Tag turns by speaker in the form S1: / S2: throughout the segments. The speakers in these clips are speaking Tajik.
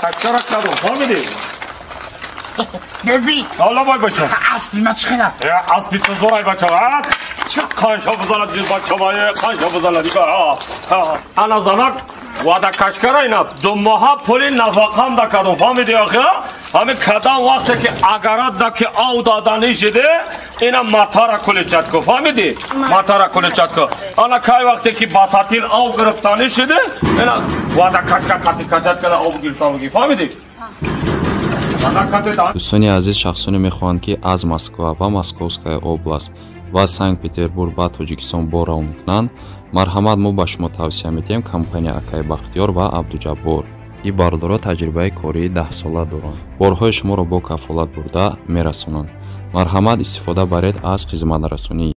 S1: качкара кардам, фаҳмидӣ?
S2: Бибин.
S1: Ҳола бой бача.
S2: Аспи ма чӣ хела?
S1: Аспи ту зор ай бача. Қанша бизанад ин бача, қанша бизанад. Ана занак вада кашкара ина 2 моҳа пули нафақам да кардам, фаҳмидӣ охи? Ҳамин кадам вақте ки агарат да ки ав даданӣ шиде, ина матара куличат ку, фаҳмидӣ? Матара куличат ку. Ана кай вақте ки ба сатил ав гирифтанӣ шиде, ина вада кашка қати качат када ав гирифтан мегӣ, фаҳмидӣ?
S3: Дӯстони азиз, шахсоне мехоҳанд, ки аз Москва ва Московская область ва Санкт-Петербург ба Тоҷикистон бор равон кунанд, марҳамат, мо ба шумо тавсия медиҳем компания Акай Бахтиёр ва Абдуҷаббор. Ин бародаро таҷрибаи кории 10сола доранд. Борҳои шуморо бо кафолат бурда мерасонанд. Марҳамат, истифода баред аз хизматрасонӣ.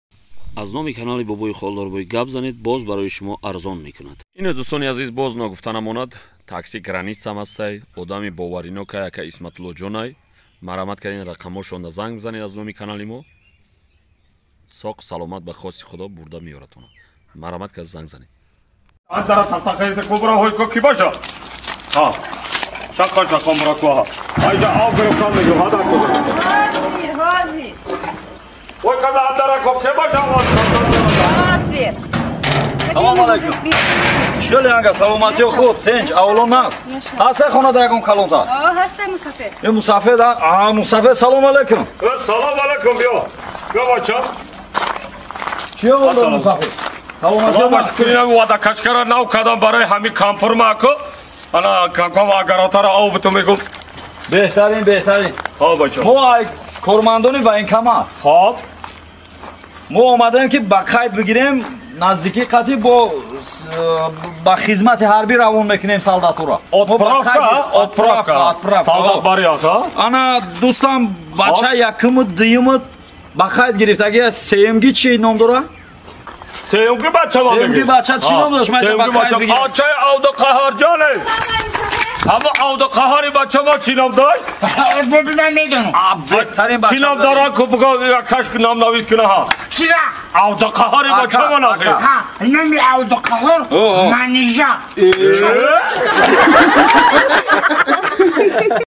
S4: Аз номи канали Бобои Холдорбой гап занед, боз барои шумо арзон мекунад.
S5: Ино дӯстони азиз, боз ногуфта намонад, такси границам ҳастай, одами боваринокай, ака Исматуллоҷонай. Марҳамат кардин, рақамҳошонда занг бизанед аз номи канали мо. Соқ саломат ба хости Худо бурда меёратона. Марҳамат кард, занг занед.
S1: Андара тақтақайса кубра ҳой ко ки боша? Ҳа. Шаққа шаққа мура ко ҳа. Айда ав гирифтан мегӯ, ҳада ко.
S6: Ҳозир, ҳозир.
S1: Ой када андара ко ки боша?
S6: Ҳозир.
S7: Салом алайкум. Чӣ анга саломатиё хуб, тинч, авлон наст. Ҳастай хонада ягон калонта?
S6: О, ҳастай мусафир.
S7: Э мусафир, а мусафир, салом алайкум.
S1: Салом алайкум, биё. Биё бача.
S7: Чӣ оварда мусафир? Саломатиё
S1: наст. Вада качкара нав кадам барои ҳамин кампурма ку. Ана камкам агаротара ов биту мегум.
S7: Беҳтарин, беҳтарин.
S1: Хоб бача.
S7: Мо ай кормандони военкомат.
S1: Хоб.
S7: Мо омадаем ки ба қайд бигирем, наздикӣ қатъи бо ба хизмати ҳарбӣ равон мекунем солдатура.
S1: Отправка, отправка,
S7: отправка.
S1: Солдат бариёха.
S7: Ана дӯстам, бача якуму дуюму ба қайд гирифтаги, сеюмги чӣ ном дора?
S1: Сеюмги бача ма
S7: мегӣ? Сеюмги бача чӣ ном дошт? Ман ба қайд бигирам.
S1: Бачаи Абдуқаҳорҷоне. Ҳама Абдуқаҳори бача ма чӣ ном дошт?
S2: Бибин, ман медонам.
S7: Беҳтарин бача.
S1: Чӣ ном дора? Ку буго кашк ном навис куна ҳа.
S2: Чира?
S1: Абдуқаҳори бача ма нахи.
S2: Ҳа, номи Абдуқаҳор Манижа.